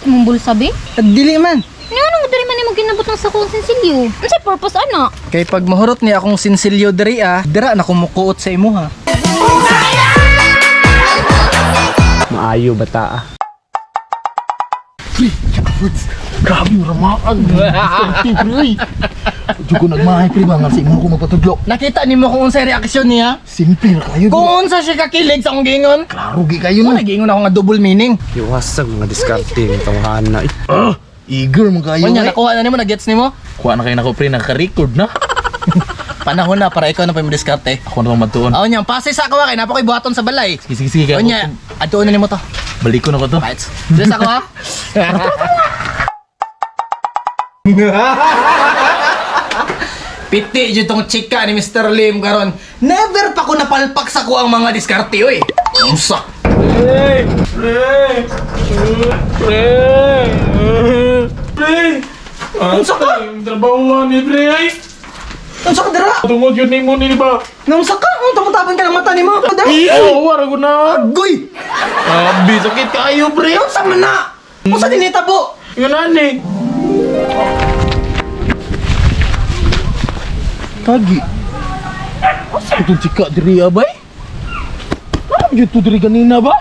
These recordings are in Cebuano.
Imong bulsa be? Dili man. Nga nang diri man nimo ginabot ng sako ang sinsilyo. Unsay purpose ana? Kay pag mahurot ni akong sinsilyo diri ah, dira na kumukuot sa imuha. Maayo bata ah. Grabe yung ramaan. Diskarte, pre. Uy. Diyo ko nagmahay, pre. Ba, nga sa imo ko magpatudlo. Nakita nimo kung unsay reaksyon niya? Simple na kayo. Kung unsa siya kakilig sa akong giingon? Klaro, gi kayo Mo no. nagiingon ako nga double meaning. Iwasag mga diskarte ng tawhana eh. Ah, eager man kayo. Unya eh. nakuha na nimo, na-gets nimo? Kuha na kayo nako, pre. Naka-record na. Panahon na para ikaw na pa yung diskarte. Ako na matuon. Aw nya, pase sa ako ah, kay napa ko'y buhaton sa balay. Sige, sige, sige. Kaya Unya, adtuon na nimo to. Balik ko na ko to. Right. Dili sa ako ah. Piti jud tong chika ni Mr. Lim karon. Never pa ko napalpak sa ko ang mga diskarte oy. Unsa? Pre! Unsa ka? Trabaho ni pre ay! Unsa ka dira? Tungod yun ni mo ni ba? Unsa ka? Ang tabon-tabon ka ng mata nimo. Dira. Oo, wala ko na! Agoy! Abi, sakit kayo pre! Unsa man na? Unsa dinitabo? Yun ani! Kagi. Asa itong chika diri abay? Ano yun to diri ganina ba?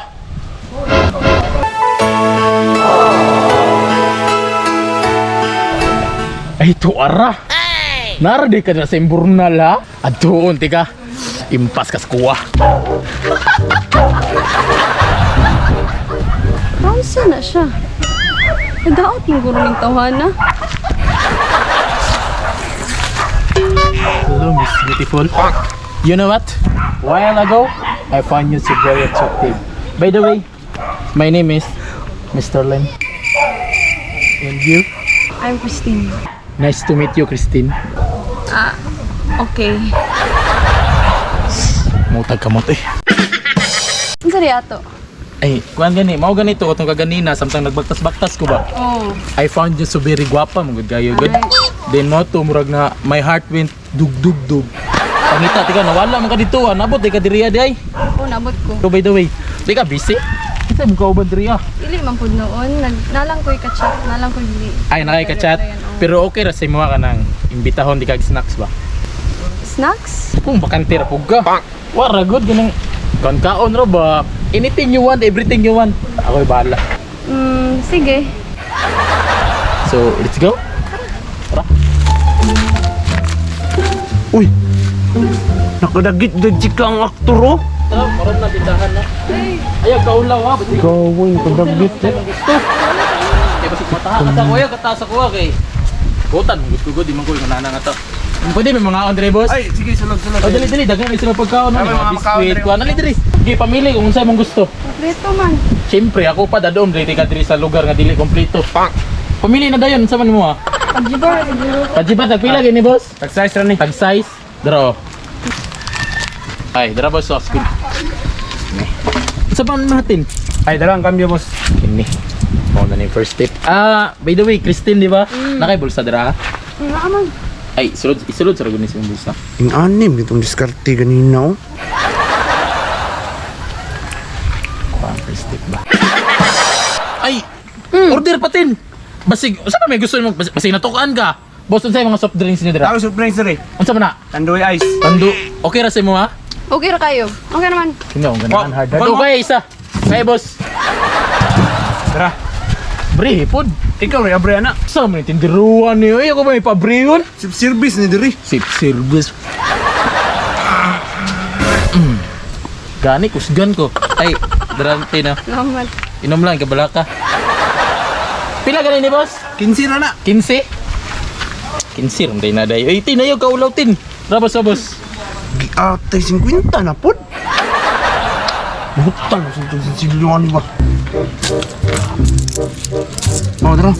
Ay, tuara! Nara di ka na sa imburnal ha? Adtuon, tika. Impas kas kuwa. Kaunsa na siya? Nadaot mo guro ning tawhana. Hello, Miss Beautiful. You know what? While ago, I found you so very attractive. By the way, my name is Mr. Lim. And you? I'm Christine. Nice to meet you, Christine. Okay. Mutag kamot eh. Unsa di ato? Ay, kuan gani, mao ganito katong kaganina samtang nagbaktas-baktas ko ba. Oh. I found you so very guwapa, mo gud kayo good. Then mo to murag na my heart went dug dug dug. Pangita tika nawala man ka dito, ah. Nabot di ka diri di ay. Oh, nabot ko. So by the way, di ka busy? Kinsa mo kauban diri ah? Dili man pud noon, nag nalang ko'y ka-chat, nalang ko'y dili. Ay, nakay ka chat. Pero okay ra sa imo ka nang imbitahon di kag snacks ba. Snacks? Kung bakante ra pug ka. Wara good ganang kaon kaon ra ba. Anything you want, everything you want. Ako'y bahala. Sige. So, let's go. Tara. Uy! Nakadagit na chika ang aktor oh. Tara, maron na tindahan na. Ayaw, kaulaw ha. Ba't Gawin, nakadagit eh. gusto? Kaya basig mataha ka sa kuya, kata sa kuya kay. Butan, gusto ko, di man ko yung nana nga to. Pwede may mga Andre boss? Ay, sige, sulod, sulod. Oh, dali, dali, daghan na sila pagkaon, no? Ay, may Mga mga makaon, biskuit, dali. kuha. Dali, dali. Sige, pamili kung unsay mong gusto. Kompleto man. Siyempre, ako pa dadom, dili ka diri sa lugar nga dili kompleto. Pamili na dayon, unsa man mo ha? Pagjibar siguro. Pajibat, tagpila gini boss? Tag size ra ni. Tag size? Dara oh. Ay, dara boss, oh, good. Unsa pa man natin? Ay, dala ang cambio boss. Kini. Mao na ni first step. Ah, by the way, Christine, di ba? Nakay bulsa dira ha? Wala man. Ay, sulod, isulod sa ragon ni sa imong bulsa. Yung anim, itong diskarte ganina oh. Kuha ang first step ba? Ay, order patin. Basig, unsa pa may gusto mo? Basig natukaan ka. Boss, unsa yung mga soft drinks niyo dira? Tao soft drinks diri. Unsa man na? Tanduay ice. Tando. Okay ra sa imo ha? Okay ra kayo. Okay naman. Kino, ang ganahan hard. Wa- Okay, isa. Okay, boss. Tara. Bre, pod. Ikaw rin, abre ana. Sa man tindiruan niyo? Ay, ako ba may pabrehon? Sip service ni diri. Sip service. Gani, kusgan ko. Ay, darante na. Salamat. Inom lang, kabala ka. Pila gani ni boss? 15 ra na. 15? 15 rin tayo na dayo. Ay, tinayo, kaulaw tin. Rabos, rabos. Giatay 50 na pod. Butan na sa itong sinsilyo ni ba. Oh, tara.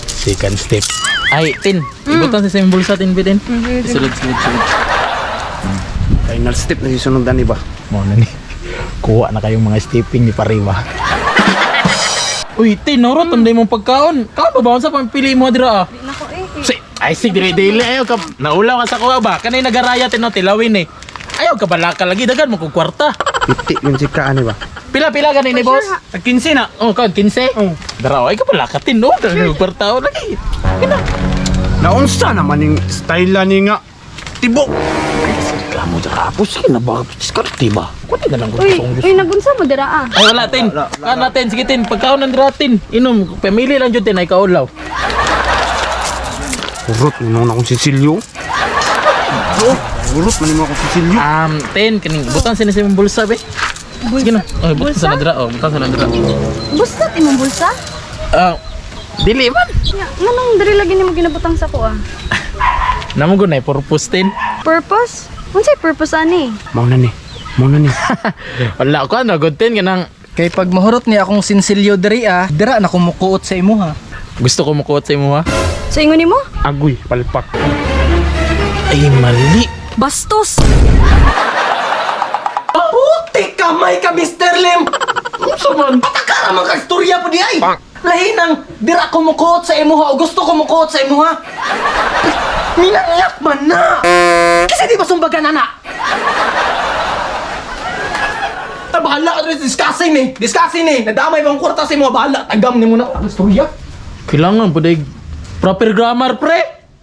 Second step. Ay, tin. Ibutan sa imong bulsa, tin, bitin. Sulod, sulod, sulod. Final step na susunod ani ba? Mao na ni. Kuha na kayong mga stepping ni Pariwa. Uy, tin, norot, ang mong pagkaon. Kaon ba ba? Unsa pang pili mo dira ah? Di na ko eh. Si, ay sig dili dili ayaw ka naulaw ka sa kuha ba? Kanay nagaraya tin no tilawin eh. Ayaw ka balaka lagi dagan mo kog kwarta. Iti yun si ka ani ba? Pila-pila gani ni boss? 15 na. Oh, kaon 15. Oh. Dara ay ka pala katin no. Dara kwarta lagi. Naunsa naman yung style ni nga. Tibok. Reklamo dara po sige na ba diskarte ba? Kuti na lang ko Uy, sa uy, nagunsa mo dira ah. Ay wala tin. Kaon natin sige tin pagkaon ng dira tin. Inom pamili lang jud tin ay kaulaw. Urot ni akong sisilyo. Urot man nimo akong sisilyo. Tin kaning butan sini sa imong bulsa be. Sige na. Oh, butan sa nadra. Oh, butan sa nadra. Bustat imong bulsa? Ah, dili man. Nya, nganong diri lagi nimo ginabutang sa ko ah? Namo gud nay purpose tin. Purpose? Unsay purpose ani? Mao na ni. Mao na ni. Wala ko ano good tin kanang Kay pag mahurot ni akong sinsilyo diri ah, dira na kumukuot sa imuha. gusto ko mukuot sa imo ha. Sa ingon nimo? Agoy palpak. Ay mali. Bastos. Puti kamay ka, Mr. Lim! Unsa man? Patakara man kag istorya po di ay! Lahinang dira kumukuot sa imuha o gusto kumukuot sa imuha. Minangyak man na! Kasi di ba sumbagan na? Ta bahala ka rin, discussing ni. Discussing ni. Nadamay bang kwarta sa imuha, bahala. Tagam ni mo na. Ang istorya. Kailangan po day proper grammar pre.